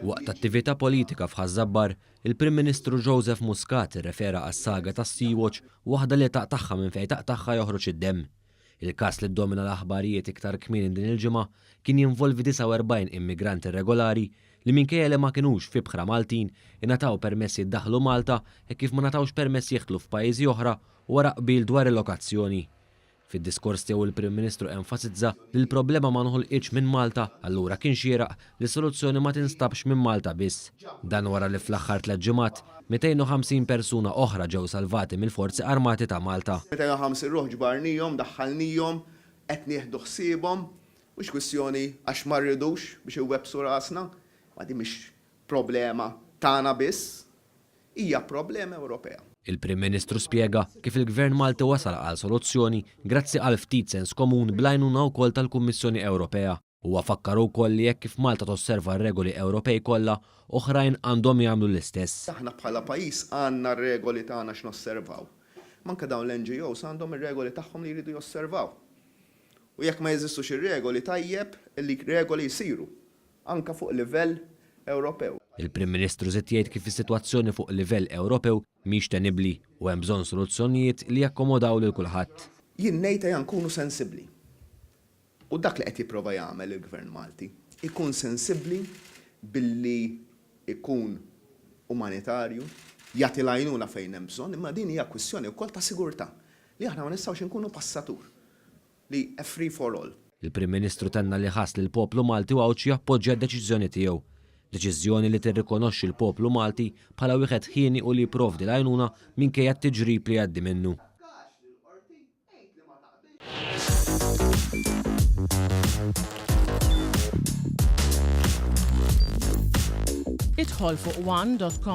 Waqt attività politika f'Ħaż-Żabbar, il-Prim Ministru Joseph Muscat irrefera għas-saga tas-Sea-Watch waħda li taqtagħha minn fejn taqtagħha joħroġ id-demm. Il-każ li ddomina l-aħbarijiet iktar kmieni din il-ġimgħa kien jinvolvi 49 immigrant irregolari li minkejja li ma kinux f'ibħra Maltin ingħataw permess jiddaħħlu Malta hekk kif ma ngħatawx permess jidħlu f'pajjiżi oħra wara qbil dwar rilokazzjoni. Fid-diskors tiegħu il-Prim Ministru enfasizza li l-problema ma nħolqitx minn Malta allura kien xieraq li soluzzjoni ma tinstabx minn Malta biss. Dan wara li fl-aħħar tlett ġimgħat, 250 persuna oħra ġew salvati mill-Forzi Armati ta' Malta. 250 ruħ ġbarnihom, daħħalnihom, qed nieħdu ħsiebhom, mhux kwistjoni għax ma rridux biex iwebbsu rasna, imma din mhix problema tagħna biss, hija problema Ewropea. Il-Prim Ministru spjega kif il-Gvern Malti wasal għal soluzzjoni grazzi għal ftit sens komun bl-għajnuna wkoll tal-Kummissjoni Ewropea. Huwa fakkar ukoll li hekk kif Malta tosserva r-regoli Ewropej kollha, oħrajn għandhom jagħmlu l-istess. Aħna bħala pajjiż għandna r-regoli tagħna x'nosservaw. Imma anke dawn l-NGOs għandhom ir-regoli tagħhom li jridu josservaw. U jekk ma jeżistux ir-regoli tajjeb li regoli jsiru. anke fuq livell Ewropew. Il-Prim Ministru żied jgħid kif is-sitwazzjoni fuq livell Ewropew mhix tenibbli u hemm bżonn soluzzjonijiet li jakkomodaw lil kulħadd. Jien ngħid ejja nkunu sensibbli. U dak li qed jipprova jagħmel il-Gvern Malti. Ikun sensibbli billi jkun umanitarju, jagħti l-għajnuna fejn hemm bżonn, imma din hija kwistjoni wkoll ta' sigurtà li aħna ma nistgħux inkunu passatur. li a free for all. Il-Prim Ministru tenna li ħass li l-poplu Malti u Għawdxi jappoġġja d-deċiżjoni tiegħu. Deċiżjoni li tirrikonoxxi l-poplu Malti bħala wieħed ħieni u li jipprovdi l-għajnuna minkejja t-tiġrib li jgħaddi minnu. Idħol fuq one dot com.